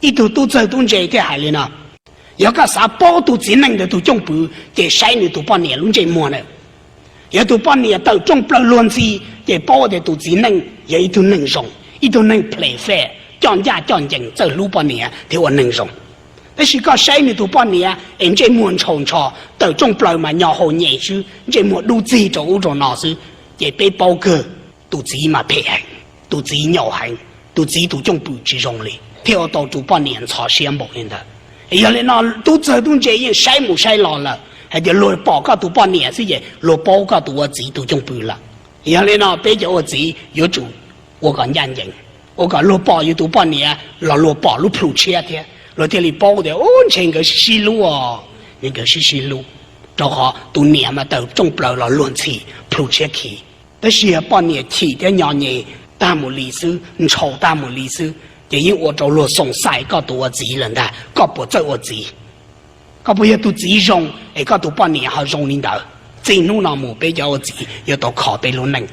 Ib tug tub txawg tub ntse thiaj hais li no: Yog koj xav paub tus txiv neej ntawd tus cwj pwm ces saib nws tus poj niam lub ntsej muag na. Yog tus poj niam tawm rooj plaws luag ntxhi ces paub tias tus txiv neej yog ib tug neeg zoo, ib tug neeg phem fem, coj ncaj coj ncees, txawj hlub poj niam thiab ua neeg zoo. Tab sis koj saib nws tus poj niam es ntsej muag ntshaus ntsho, tawm rooj plaws mas nyo hau nyem xwb, ntsej muag dub txig rau ub rau no xwb, ces peb paub kawg tus txiv mas phem heev, tus txiv nyaum heev, tus txiv tus cwj pwm tsis zoo li, thiaj ua tau tus poj niam ntxhov siab npaum li ntawd. Yog li no tub txawg tub ntse yeej saib mus saib los lawm hais tias luag pom koj tus poj niam xwb ces luag paub koj tus ua txiv tus cwj pwm lawm. Yog li no peb cov ua txiv yuav tsum ua kom ncaj ncees, ua kom luag pom yus tus poj niam los luag pom lub plhu tshiab thiab luag thiaj li paub tias ub ntshe nkawd sib sib hlub os, nkawd sib sib hlub. Rau qhov tus niam mas tawm rooj plaws los luag ntxhi, plhu tshiab khi. Tab sis yog poj niam chim thiab nyo nyem tag mus li xwb, ntshaus tag mus li xwb, ces yeej ua rau luag xoom xaim koj tus ua txiv lawm ntag, koj puas txawj ua txiv? Koj puas yog tus txiv zoo es koj tus poj niam ho zoo li ntawd? Txij hnub no mus peb cov ua txiv yuav tau kho peb lub neej.